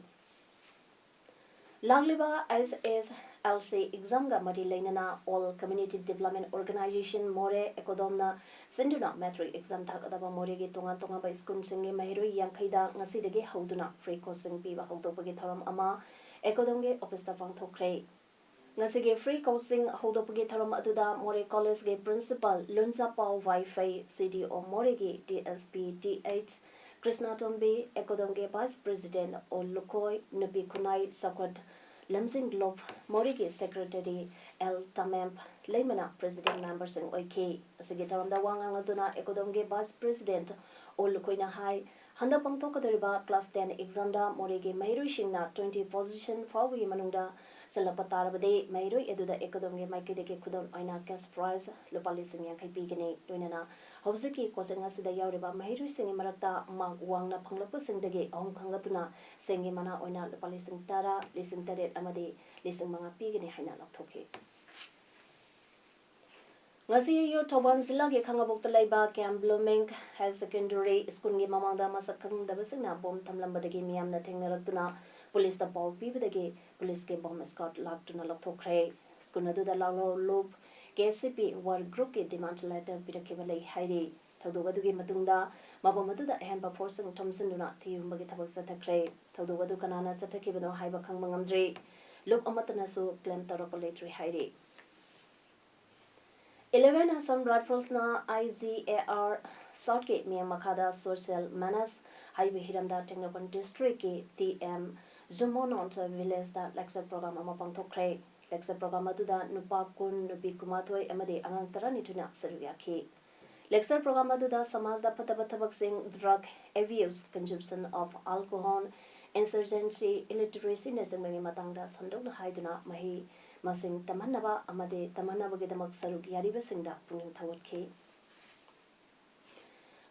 ꯂꯥꯛꯂꯤꯕ HSLC examꯒ ꯃꯔꯤ ꯂꯩꯅꯅ All Community Development Organisation ꯃꯣꯔꯦ, ECODOMꯅ ꯁꯤꯟꯗꯨꯅ matric exam ꯊꯥꯒꯗꯕ ꯃꯣꯔꯦꯒꯤ ꯇꯣꯉꯥꯟ ꯇꯣꯉꯥꯟꯕ schoolꯁꯤꯡꯒꯤ ꯃꯍꯩꯔꯣꯏ ꯌꯥꯡꯈꯩꯗ ꯉꯁꯤꯗꯒꯤ ꯍꯧꯗꯨꯅ free coaching ꯄꯤꯕ ꯍꯧꯗꯣꯛꯄꯒꯤ ꯊꯧꯔꯝ ꯑꯃ ECODOMꯒꯤ officeꯇ ꯄꯥꯡꯊꯣꯛꯈ꯭ꯔꯦ꯫ ꯉꯁꯤꯒꯤ free coaching ꯍꯧꯗꯣꯛꯄꯒꯤ ꯊꯧꯔꯝ ꯑꯗꯨꯗ ꯃꯣꯔꯦ Collegeꯒꯤ principal ꯂꯨꯟꯖꯥꯄꯥꯎ ꯋꯥꯏꯐꯩ, CDO ꯃꯣꯔꯦꯒꯤ DSP Th ꯀ꯭ꯔꯤꯁꯅꯥꯇꯣꯝꯕꯤ, ECODOMꯒꯤ vice president ꯑꯣ ꯂꯨꯈꯣꯏ, ꯅꯨꯄꯤ ꯈꯨꯟꯅꯥꯏ ꯆꯥꯎꯈꯠ ꯂꯝꯖꯤꯡꯂꯣꯞ ꯃꯣꯔꯦꯒꯤ secretary ꯑꯦꯜ ꯇꯥꯃꯦꯝ ꯂꯩꯃꯅ president memberꯁꯤꯡ ꯑꯣꯏꯈꯤ꯫ ꯑꯁꯤꯒꯤ ꯊꯧꯔꯝꯗ ꯋꯥ ꯉꯥꯡꯂꯗꯨꯅ ECODOMꯒꯤ vice president ꯑꯣ ꯂꯨꯈꯣꯏꯅ ꯍꯥꯏ, ꯍꯟꯗꯛ ꯄꯥꯡꯊꯣꯛꯀꯗꯧꯔꯤꯕ class ten examꯗ ꯃꯣꯔꯦꯒꯤ ꯃꯍꯩꯔꯣꯏꯁꯤꯡꯅ twenty position ꯐꯥꯎꯕꯒꯤ ꯃꯅꯨꯡꯗ ꯆꯜꯂꯛꯄ ꯇꯥꯔꯕꯗꯤ ꯃꯍꯩꯔꯣꯏ ꯑꯗꯨꯗ ꯑꯦꯀꯥꯗꯦꯃꯤꯒꯤ ꯃꯥꯏꯀꯩꯗꯒꯤ ꯈꯨꯗꯣꯜ ꯑꯣꯏꯅ cash prize ꯂꯨꯄꯥ ꯂꯤꯁꯤꯡ ꯌꯥꯡꯈꯩ ꯄꯤꯒꯅꯤ꯫ ꯂꯣꯏꯅꯅ ꯍꯧꯖꯤꯛꯀꯤ coaching ꯑꯁꯤꯗ ꯌꯥꯎꯔꯤꯕ ꯃꯍꯩꯔꯣꯏꯁꯤꯡꯒꯤ ꯃꯔꯛꯇ mark ꯋꯥꯡꯅ ꯐꯪꯂꯛꯄꯁꯤꯡꯗꯒꯤ ꯑꯍꯨꯝ ꯈꯟꯒꯠꯇꯨꯅ ꯁꯦꯟꯒꯤ ꯃꯅꯥ ꯑꯣꯏꯅ ꯂꯨꯄꯥ ꯂꯤꯁꯤꯡ ꯇꯔꯥ, ꯂꯤꯁꯤꯡ ꯇꯔꯦꯠ ꯑꯃꯗꯤ ꯂꯤꯁꯤꯡ ꯃꯉꯥ ꯄꯤꯒꯅꯤ ꯍꯥꯏꯅ ꯂꯥꯎꯊꯣꯛꯈꯤ꯫ ꯉꯁꯤ ꯑꯌꯨꯛ ꯊꯧꯕꯥꯜ ꯖꯤꯂꯥꯒꯤ ꯈꯥꯉꯕꯣꯛꯇ ꯂꯩꯕ Camp Blooming Higher Secondary Schoolꯒꯤ ꯃꯃꯥꯡꯗ ꯃꯁꯛ ꯈꯪꯗꯕꯁꯤꯡꯅ bomb ꯊꯝꯂꯝꯕꯗꯒꯤ ꯃꯤꯌꯥꯝꯅ ꯊꯦꯡꯅꯔꯛꯇꯨꯅ ꯄꯨꯂꯤꯁꯇ ꯄꯥꯎ ꯄꯤꯕꯗꯒꯤ ꯄꯨꯂꯤꯁꯀꯤ bomb squad ꯂꯥꯛꯇꯨꯅ ꯂꯧꯊꯣꯛꯈ꯭ꯔꯦ꯫ School ꯑꯗꯨꯗ ꯂꯥꯛꯂꯣ ꯂꯨꯞ, KCP work groupꯀꯤ demand letter ꯄꯤꯔꯛꯈꯤꯕ ꯂꯩ ꯍꯥꯏꯔꯤ꯫ ꯊꯧꯗꯣꯛ ꯑꯗꯨꯒꯤ ꯃꯇꯨꯡꯗ ꯃꯐꯝ ꯑꯗꯨꯗ ꯑꯍꯦꯟꯕ forceꯁꯤꯡ ꯊꯣꯝꯖꯤꯟꯗꯨꯅ ꯊꯤꯍꯨꯝꯕꯒꯤ ꯊꯕꯛ ꯆꯠꯊꯈ꯭ꯔꯦ꯫ ꯊꯧꯗꯣꯛ ꯑꯗꯨ ꯀꯅꯥꯅ ꯆꯠꯊꯈꯤꯕꯅꯣ ꯍꯥꯏꯕ ꯈꯪꯕ ꯉꯝꯗ꯭ꯔꯤ꯫ ꯂꯨꯞ ꯑꯃꯠꯇꯅꯁꯨ claim ꯇꯧꯔꯛꯄ ꯂꯩꯇ꯭ꯔꯤ ꯍꯥꯏꯔꯤ꯫ Eleven Assam Riflesꯅ IGAR Southꯀꯤ ꯃꯤꯠꯌꯦꯡ ꯃꯈꯥꯗ social manners ꯍꯥꯏꯕ ꯍꯤꯔꯝꯗ ꯇꯦꯡꯅꯧꯄꯜ districtꯀꯤ ꯇꯤ ꯑꯦꯝ ꯖꯨꯃꯣꯅꯣꯟ villageꯇ lecture program ꯑꯃ ꯄꯥꯡꯊꯣꯛꯈ꯭ꯔꯦ꯫ Lecture program ꯑꯗꯨꯗ ꯅꯨꯄꯥ ꯀꯨꯟ, ꯅꯨꯄꯤ ꯀꯨꯟꯃꯥꯊꯣꯏ ꯑꯃꯗꯤ ꯑꯉꯥꯡ ꯇꯔꯥꯅꯤꯊꯣꯏꯅ ꯁꯔꯨꯛ ꯌꯥꯈꯤ꯫ Lecture program ꯑꯗꯨꯗ ꯁꯃꯥꯖꯗ ꯐꯠꯇꯕ ꯊꯕꯛꯁꯤꯡ, drug abuse, consumption of alcohol, insurgency, illiteracyꯅꯆꯤꯡꯕꯒꯤ ꯃꯇꯥꯡꯗ ꯁꯟꯗꯣꯛꯅ ꯍꯥꯏꯗꯨꯅ ꯃꯍꯩ ꯃꯁꯤꯡ ꯇꯝꯍꯟꯅꯕ ꯑꯃꯗꯤ ꯇꯝꯍꯟꯅꯕꯒꯤꯗꯃꯛ ꯁꯔꯨꯛ ꯌꯥꯔꯤꯕꯁꯤꯡꯗ ꯄꯨꯛꯅꯤꯡ ꯊꯧꯒꯠꯈꯤ꯫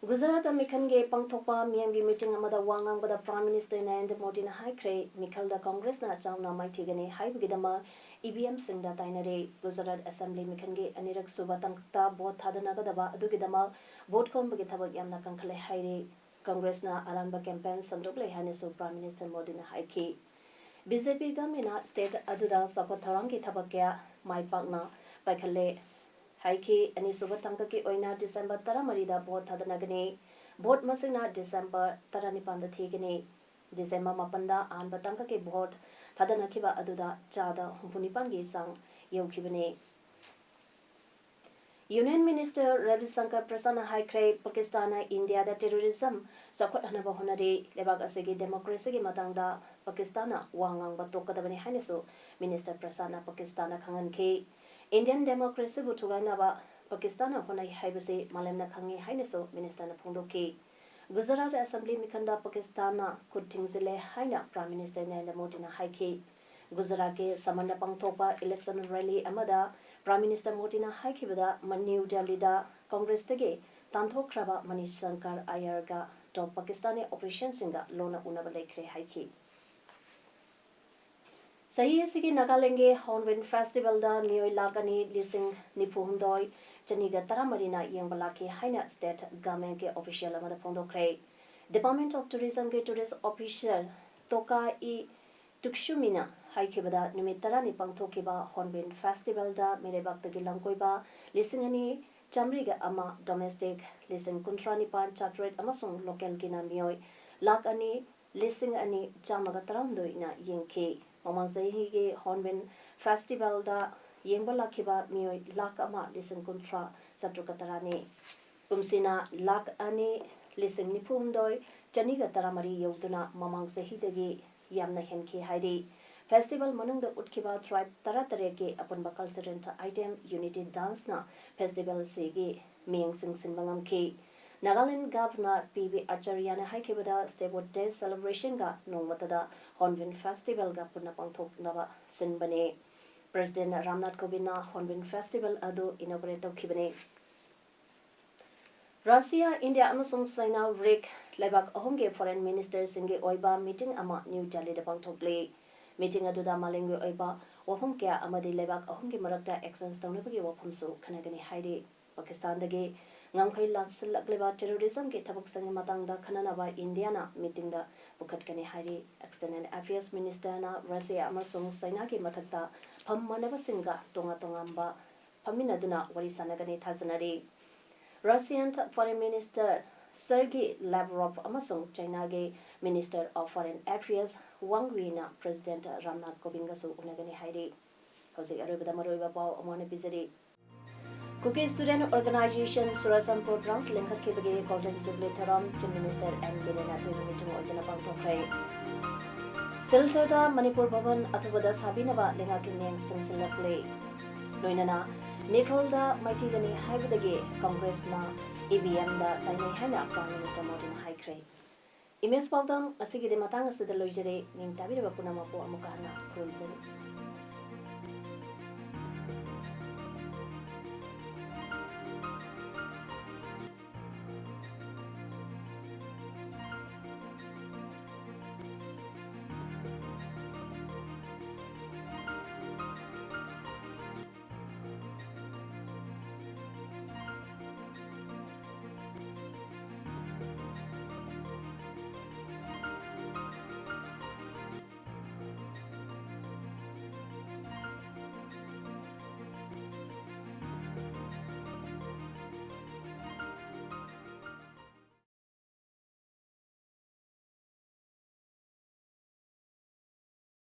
ꯒꯨꯖꯔꯥꯠꯇ ꯃꯤꯈꯜꯒꯤ ꯄꯥꯡꯊꯣꯛꯄ ꯃꯤꯌꯥꯝꯒꯤ meeting ꯑꯃꯗ ꯋꯥ ꯉꯥꯡꯕꯗ Prime Minister ꯅꯔꯦꯟꯗ꯭ꯔ ꯃꯣꯗꯤꯅ ꯍꯥꯏꯈ꯭ꯔꯦ, ꯃꯤꯈꯜꯗ ꯀꯪꯒ꯭ꯔꯦꯁꯅ ꯆꯥꯎꯅ ꯃꯥꯏꯊꯤꯒꯅꯤ ꯍꯥꯏꯕꯒꯤꯗꯃꯛ EVMꯁꯤꯡꯗ ꯇꯥꯏꯅꯔꯦ꯫ ꯒꯨꯖꯔꯥꯠ Assembly ꯃꯤꯈꯜꯒꯤ ꯑꯅꯤꯔꯛ ꯁꯨꯕ ꯇꯥꯡꯀꯛꯇ vote ꯊꯥꯗꯅꯒꯗꯕ ꯑꯗꯨꯒꯤꯗꯃꯛ vote ꯈꯣꯝꯕꯒꯤ ꯊꯕꯛ ꯌꯥꯝꯅ ꯀꯟꯈꯠꯂꯦ ꯍꯥꯏꯔꯤ꯫ ꯀꯪꯒ꯭ꯔꯦꯁꯅ ꯑꯔꯥꯟꯕ campaign ꯁꯟꯗꯣꯛꯂꯦ ꯍꯥꯏꯅꯁꯨ Prime Minister ꯃꯣꯗꯤꯅ ꯍꯥꯏꯈꯤ꯫ BJP governmentꯅ state ꯑꯗꯨꯗ ꯆꯥꯎꯈꯠ ꯊꯧꯔꯥꯡꯒꯤ ꯊꯕꯛ ꯀꯌꯥ ꯃꯥꯏ ꯄꯥꯛꯅ ꯄꯥꯏꯈꯠꯂꯦ ꯍꯥꯏꯈꯤ꯫ ꯑꯅꯤꯁꯨꯕ ꯇꯥꯡꯀꯛꯀꯤ ꯑꯣꯏꯅ December ꯇꯔꯥꯃꯔꯤꯗ vote ꯊꯥꯗꯅꯒꯅꯤ꯫ Vote ꯃꯁꯤꯡꯅ December ꯇꯔꯥꯅꯤꯄꯥꯟꯗ ꯊꯤꯒꯅꯤ꯫ December ꯃꯥꯄꯟꯗ ꯑꯍꯥꯟꯕ ꯇꯥꯡꯀꯛꯀꯤ vote ꯊꯥꯗꯅꯈꯤꯕ ꯑꯗꯨꯗ ꯆꯥꯗ ꯍꯨꯝꯐꯨꯅꯤꯄꯥꯟꯒꯤ ꯆꯥꯡ ꯌꯧꯈꯤꯕꯅꯤ꯫ Union Minister ꯔꯕꯤ ꯁꯪꯀꯔ ꯄ꯭ꯔꯁꯥꯗꯅ ꯍꯥꯏꯈ꯭ꯔꯦ, ꯄꯥꯀꯤꯁꯇꯥꯟꯅ ꯏꯟꯗꯤꯌꯥꯗ terrorism ꯆꯥꯎꯈꯠꯍꯟꯅꯕ ꯍꯣꯠꯅꯔꯤ꯫ ꯂꯩꯕꯥꯛ ꯑꯁꯤꯒꯤ democracyꯒꯤ ꯃꯇꯥꯡꯗ ꯄꯥꯀꯤꯁꯇꯥꯟꯅ ꯋꯥ ꯉꯥꯡꯕ ꯇꯣꯛꯀꯗꯕꯅꯤ ꯍꯥꯏꯅꯁꯨ Minister ꯄ꯭ꯔꯁꯥꯗꯅ ꯄꯥꯀꯤꯁꯇꯥꯟꯗ ꯈꯪꯍꯟꯈꯤ꯫ Indian democracyꯕꯨ ꯊꯨꯒꯥꯏꯅꯕ ꯄꯥꯀꯤꯁꯇꯥꯟꯅ ꯍꯣꯠꯅꯩ ꯍꯥꯏꯕꯁꯤ ꯃꯥꯂꯦꯝꯅ ꯈꯪꯏ ꯍꯥꯏꯅꯁꯨ Ministerꯅ ꯐꯣꯡꯗꯣꯛꯈꯤ꯫ ꯒꯨꯖꯔꯥꯠ Assembly ꯃꯤꯈꯜꯗ ꯄꯥꯀꯤꯁꯇꯥꯟꯅ ꯈꯨꯠ ꯊꯤꯡꯖꯤꯜꯂꯦ ꯍꯥꯏꯅ Prime Minister ꯅꯔꯦꯟꯗ꯭ꯔ ꯃꯣꯗꯤꯅ ꯍꯥꯏꯈꯤ꯫ ꯒꯨꯖꯔꯥꯠꯀꯤ ꯁꯃꯟꯗ ꯄꯥꯡꯊꯣꯛꯄ election rally ꯑꯃꯗ Prime Minister ꯃꯣꯗꯤꯅ ꯍꯥꯏꯈꯤꯕꯗ, ꯃ-, ꯅ꯭ꯌꯨ ꯗꯦꯜꯂꯤꯗ ꯀꯪꯒ꯭ꯔꯦꯁꯇꯒꯤ ꯇꯥꯟꯊꯣꯛꯈ꯭ꯔꯕ ꯃꯅꯤꯁ ꯁꯪꯀꯔ ꯑꯌꯔꯒ top Pakistani officialꯁꯤꯡꯒ ꯂꯣꯟꯅ ꯎꯅꯕ ꯂꯩꯈ꯭ꯔꯦ ꯍꯥꯏꯈꯤ꯫ ꯆꯍꯤ ꯑꯁꯤꯒꯤ ꯅꯥꯒꯥꯂꯦꯟꯒꯤ Hornbill Festivalꯗ ꯃꯤꯑꯣꯏ ꯂꯥꯈ ꯑꯅꯤ ꯂꯤꯁꯤꯡ ꯅꯤꯐꯨ ꯍꯨꯝꯗꯣꯏ ꯆꯅꯤꯒ ꯇꯔꯥꯃꯔꯤꯅ ꯌꯦꯡꯕ ꯂꯥꯛꯈꯤ ꯍꯥꯏꯅ state governmentꯀꯤ official ꯑꯃꯗ ꯐꯣꯡꯗꯣꯛꯈ꯭ꯔꯦ꯫ Department of Tourismꯒꯤ tourist officer ꯇꯣꯀꯥ E ꯇꯨꯛꯁꯨꯃꯤꯅ ꯍꯥꯏꯈꯤꯕꯗ, ꯅꯨꯃꯤꯠ ꯇꯔꯥꯅꯤ ꯄꯥꯡꯊꯣꯛꯈꯤꯕ Hornbill Festivalꯗ ꯃꯤꯔꯩꯕꯥꯛꯇꯒꯤ ꯂꯝꯀꯣꯏꯕ ꯂꯤꯁꯤꯡ ꯑꯅꯤ ꯆꯥꯃꯔꯤꯒ ꯑꯃ, domestic ꯂꯤꯁꯤꯡ ꯀꯨꯟꯊ꯭ꯔꯥ ꯅꯤꯄꯥꯟ ꯆꯥꯇ꯭ꯔꯦꯠ ꯑꯃꯁꯨꯡ localꯒꯤꯅ ꯃꯤꯑꯣꯏ ꯂꯥꯈ ꯑꯅꯤ ꯂꯤꯁꯤꯡ ꯑꯅꯤ ꯆꯥꯝꯃꯒ ꯇꯔꯥꯍꯨꯝꯗꯣꯏꯅ ꯌꯦꯡꯈꯤ꯫ ꯃꯃꯥꯡ ꯆꯍꯤꯒꯤ Hornbill Festivalꯗ ꯌꯦꯡꯕ ꯂꯥꯛꯈꯤꯕ ꯃꯤꯑꯣꯏ ꯂꯥꯈ ꯑꯃ ꯂꯤꯁꯤꯡ ꯀꯨꯟꯊ꯭ꯔꯥ ꯆꯥꯇ꯭ꯔꯨꯛꯀ ꯇꯔꯥꯅꯤ꯫ ꯀꯨꯝꯁꯤꯅ ꯂꯥꯈ ꯑꯅꯤ ꯂꯤꯁꯤꯡ ꯅꯤꯐꯨ ꯍꯨꯝꯗꯣꯏ ꯆꯅꯤꯒ ꯇꯔꯥꯃꯔꯤ ꯌꯧꯗꯨꯅ ꯃꯃꯥꯡ ꯆꯍꯤꯗꯒꯤ ꯌꯥꯝꯅ ꯍꯦꯟꯈꯤ ꯍꯥꯏꯔꯤ꯫ Festival ꯃꯅꯨꯡꯗ ꯎꯠꯈꯤꯕ tribe ꯇꯔꯥꯇꯔꯦꯠꯀꯤ ꯑꯄꯨꯟꯕ cultural item Unity Danceꯅ festivalꯁꯤꯒꯤ ꯃꯤꯠꯌꯦꯡ ꯆꯤꯡꯁꯤꯟꯕ ꯉꯝꯈꯤ꯫ Nagaland Governor ꯄꯤ ꯕꯤ ꯑꯥꯆꯥꯔꯌꯥꯅ ꯍꯥꯏꯈꯤꯕꯗ, Statehood Day celebrationꯒ ꯅꯣꯡꯃꯇꯗ Hornbill Festivalꯒ ꯄꯨꯟꯅ ꯄꯥꯡꯊꯣꯛꯅꯕ ꯁꯤꯟꯕꯅꯤ꯫ President ꯔꯥꯝꯅꯥꯊ ꯀꯣꯕꯤꯟꯗꯅ Hornbill Festival ꯑꯗꯨ inaugurate ꯇꯧꯈꯤꯕꯅꯤ꯫ ꯔꯁꯤꯌꯥ, ꯏꯟꯗꯤꯌꯥ ꯑꯃꯁꯨꯡ ꯆꯥꯏꯅꯥ, ꯕ꯭ꯔꯤꯛ ꯂꯩꯕꯥꯛ ꯑꯍꯨꯝꯒꯤ foreign ministerꯁꯤꯡꯒꯤ ꯑꯣꯏꯕ meeting ꯑꯃ ꯅ꯭ꯌꯨ ꯗꯦꯜꯂꯤꯗ ꯄꯥꯡꯊꯣꯛꯂꯤ꯫ Meeting ꯑꯗꯨꯗ ꯃꯥꯂꯦꯝꯒꯤ ꯑꯣꯏꯕ ꯋꯥꯐꯝ ꯀꯌꯥ ꯑꯃꯗꯤ ꯂꯩꯕꯥꯛ ꯑꯍꯨꯝꯒꯤ ꯃꯔꯛꯇ exchange ꯇꯧꯅꯕꯒꯤ ꯋꯥꯐꯝꯁꯨ ꯈꯟꯅꯒꯅꯤ ꯍꯥꯏꯔꯤ꯫ ꯄꯥꯀꯤꯁꯇꯥꯟꯗꯒꯤ ꯉꯝꯈꯩ ꯂꯥꯟꯁꯤꯜꯂꯛꯂꯤꯕ terrorismꯒꯤ ꯊꯕꯛꯁꯤꯡꯒꯤ ꯃꯇꯥꯡꯗ ꯈꯟꯅꯅꯕ ꯏꯟꯗꯤꯌꯥꯅ meetingꯗ ꯄꯨꯈꯠꯀꯅꯤ ꯍꯥꯏꯔꯤ꯫ External Affairs ministerꯅ ꯔꯁꯤꯌꯥ ꯑꯃꯁꯨꯡ ꯆꯥꯏꯅꯥꯒꯤ ꯃꯊꯛꯇ ꯐꯝ ꯃꯥꯟꯅꯕꯁꯤꯡꯒ ꯇꯣꯉꯥꯟ ꯇꯣꯉꯥꯟꯕ ꯐꯝꯃꯤꯟꯅꯗꯨꯅ ꯋꯥꯔꯤ ꯁꯥꯟꯅꯒꯅꯤ ꯊꯥꯖꯅꯔꯤ꯫ Russian Foreign Minister Sergei Lavrov ꯑꯃꯁꯨꯡ ꯆꯥꯏꯅꯥꯒꯤ Minister of Foreign Affairs Wang Yina President Ramnath ꯀꯣꯕꯤꯟꯗꯒꯁꯨ ꯎꯅꯒꯅꯤ ꯍꯥꯏꯔꯤ꯫ ꯍꯧꯖꯤꯛ ꯑꯔꯣꯏꯕꯗ ꯃꯔꯨꯑꯣꯏꯕ ꯄꯥꯎ ꯑꯃꯨꯛ ꯍꯟꯅ ꯄꯤꯖꯔꯤ꯫ Kuki Student Organisation Churachandpur branch ꯂꯤꯡꯈꯠꯈꯤꯕꯒꯤ Golden Jubilee ꯊꯧꯔꯝ Chief Minister ꯑꯦꯟ ꯕꯤꯔꯦꯟꯅ ꯑꯊꯣꯏꯕ ꯃꯤꯊꯨꯡ ꯑꯣꯏꯗꯨꯅ ꯄꯥꯡꯊꯣꯛꯈ꯭ꯔꯦ꯫ ꯁꯤꯜꯆꯔꯗ ꯃꯅꯤꯄꯨꯔ ꯚꯕꯟ ꯑꯊꯨꯕꯗ ꯁꯥꯕꯤꯅꯕ ꯂꯩꯉꯥꯛꯀꯤ ꯃꯤꯠꯌꯦꯡ ꯆꯪꯁꯤꯜꯂꯛꯂꯦ꯫ ꯂꯣꯏꯅꯅ ꯃꯤꯈꯜꯗ ꯃꯥꯏꯊꯤꯒꯅꯤ ꯍꯥꯏꯕꯗꯒꯤ ꯀꯪꯒ꯭ꯔꯦꯁꯅ ꯏ ꯚꯤ ꯑꯦꯝꯗ ꯇꯥꯏꯅꯩ ꯍꯥꯏꯅ Prime Minister ꯃꯣꯗꯤꯅ ꯍꯥꯏꯈ꯭ꯔꯦ꯫ ꯏꯃꯦꯖ ꯄꯥꯎꯗꯝ ꯑꯁꯤꯒꯤꯗꯤ ꯃꯇꯥꯡ ꯑꯁꯤꯗ ꯂꯣꯏꯖꯔꯦ꯫ ꯅꯤꯡꯇꯥꯕꯤꯔꯕ ꯄꯨꯝꯅꯃꯛꯄꯨ ꯑꯃꯨꯛꯀ ꯍꯟꯅ ꯈꯨꯔꯨꯝꯖꯔꯤ꯫